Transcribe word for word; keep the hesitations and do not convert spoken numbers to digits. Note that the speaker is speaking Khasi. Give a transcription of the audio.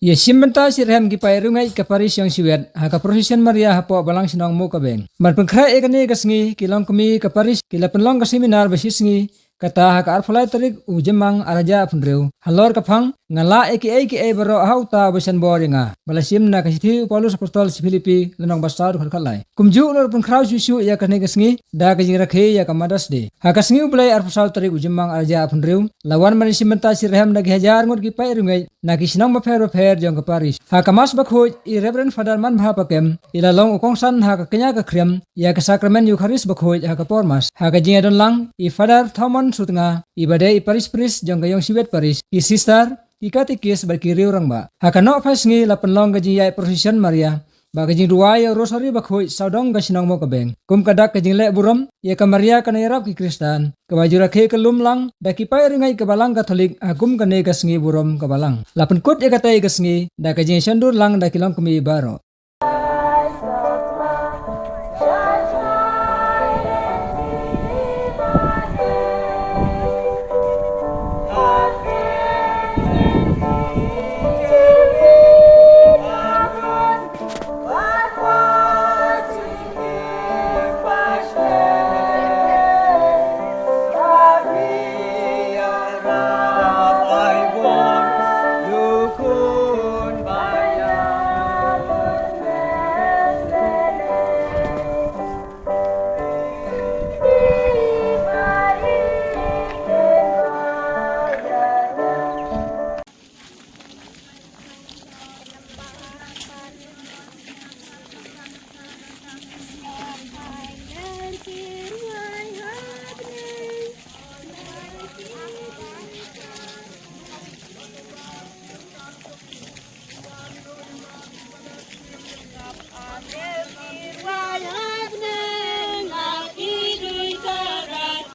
Ïa shim bynta shitrhem ki paid riewngeit ka parish Ïong Shiwet ha ka procession Maria hapoh Balang Shnong Mukabeng. Ban pynkhreh ïa kane ka sngi, ki longkmie ka parish ki la pynlong ka seminar ba shi sngi, kata ha ka arphew lai tarik u Jymmang arhajar arphew hynriew, halor ka phang, Nga lah ïa kiei kiei baroh ha uta uba shan bor ïa nga, ba la shim na ka shithi u Paulus Apostol sha ki Philippi, lynnong ba saw, dkhot khatlai. Kumjuh la pynkhraw shuh shuh ïa kane ka sngi da ka jingrakhe ïa ka Mother's Day. Ha ka sngi U Blei arphew saw tarik u Jymmang arhajar arphew hynriew, la wan ban ïashim bynta shitrhem da ki hajar ngut ki paid riewngeit na ki shnong bapher bapher jong ka parish. Ha ka Mass bakhuid, i Reverend Father Manbha Pakem i la long u kongsan ha ka kñia ka khriam ïa ka Sakramen Eukharist bakhuid ha ka por Mass. Ha ka jingïadon lang, i Father Thomon Sutnga, iba dei i parish priest jong ka Ïong Shiwet Parish, ki sister, ki katikist bad ki riew rangbah. Ha ka nohphai sngi la pynlong ka jingïaid procession Maria bad ka jingduwai ïa u Rosary bakhuid sawdong ka shnong Mukabeng. Kum ka dak ka jingleh burom ïa ka Maria ka nongïarap ki Khristan, kaba ju rakhe kyllum lang da ki paid riewngeit ka Balang Katholik ha kum kane ka sngi burom ka Balang. La pynkut ïa katei ka sngi da ka jingshondur lang da ki longkmie baroh.